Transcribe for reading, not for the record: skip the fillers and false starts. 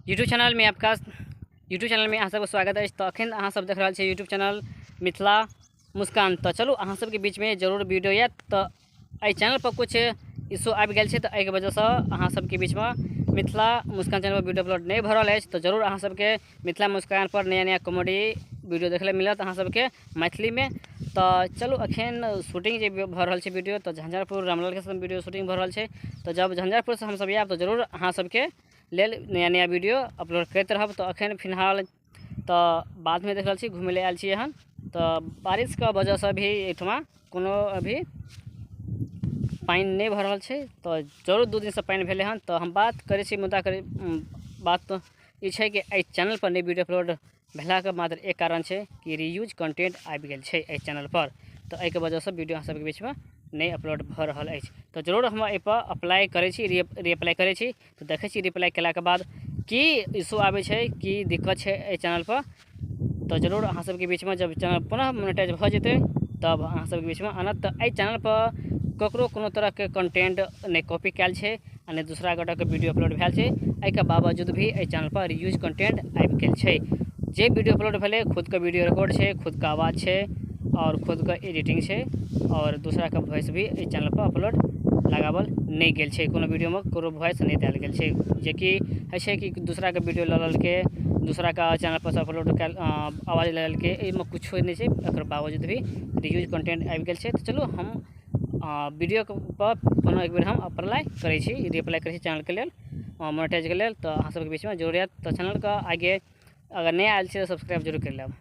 YouTube channel में आपका YouTube channel में अहाँ सबके स्वागत अछि। तऽ अखन अहाँ सब देख रहल छी यूट्यूब चैनल मिथिला मुस्कान। तऽ चलू अहाँ सबके बीचमे जरूर वीडियो आयत। तऽ एहि चैनल पर कुछ इशू आबि गेल छै, तऽ एहिके वजहसँ अहाँ सबके बीचमे मिथिला मुस्कान चैनल पर वीडियो अपलोड नहि भऽ रहल अछि। तऽ जरूर अहाँ सबके मिथिला मुस्कान पर नया नया कॉमेडी वीडियो देखै लए मिलत अहाँ सबके मैथिलीमे। तऽ चलू अखन शूटिंग जे भऽ रहल छै वीडियो, तऽ झंझारपुर रामलालके संग वीडियो शूटिंग भऽ रहल छै। तऽ जब झंझारपुरसँ हमसब आयब तऽ जरूर अहाँ सबके लेल नया नया वीडियो अपलोड करैत रहब। तऽ अखन फिलहाल तऽ बादमे देख रहल छी, घुमै लए आयल छी हन। तऽ बारिशके वजहसँ भी एहिठमा कोनो अभी पानि नहि भऽ रहल छै। तऽ जरूर 2 दिनसँ पानि भेलै हन। तऽ हम बात करै छी, मुद्दा करै बात ई छै कि एहि चैनल पर नहि वीडियो अपलोड भेलाके मात्र एक कारण छै कि रीयूज कंटेंट आबि गेल छै एहि चैनल पर। तऽ एहिके वजहसँ वीडियो अहाँ सबके बीचमे नहि अपलोड भऽ रहल अछि। तऽ जरूर हम एहिपर अप्लाई करै छी, रीअप्लाई करै छी। तऽ देखै छी रिप्लाई केलाके बाद की इशू आबै छै, की दिक्कत छै एहि चैनल पर। तऽ जरूर अहाँ सबके बीचमे जब चैनल पुनः मोनेटाइज भऽ जेतै तब अहाँ सबके बीचमे आनत। तऽ एहि चैनल पर ककरो कोनो तरहके कंटेंट नहि कॉपी कयल छै आ नहि दूसरा गोटाके वीडियो अपलोड भेल छै। एहिके बावजूद भी एहि चैनल पर रीयूज कंटेंट आबि गेल छै। जे वीडियो अपलोड भेलै खुदके वीडियो रिकॉर्ड छै, खुदके आवाज छै और खुदके एडिटिंग छै और दूसराके वॉइस भी एहि चैनल पर अपलोड लगावल नहि गेल छै। कोनो वीडियोमे कोनो वॉइस नहि देल गेल छै, जेकि होइ छै कि दूसराके वीडियो लऽ लेलकै, दूसराके चैनल पर अपलोड कयल आवाज लऽ लेलकै, एहिमे किछो नहि छै। एकर बावजूद भी रीयूज कंटेंट आबि गेल छै। तऽ चलू हम वीडियो पर पुनः एक बेर हम अप्लाई करै छी, रिअप्लाई करै छी चैनलके लेल, मोनेटाइजके लेल। तऽ अहाँ सबके बीचमे जरूर आयत। तऽ चैनलके आगे अगर नहि आयल छै तऽ सब्सक्राइब जरूर करि लेब।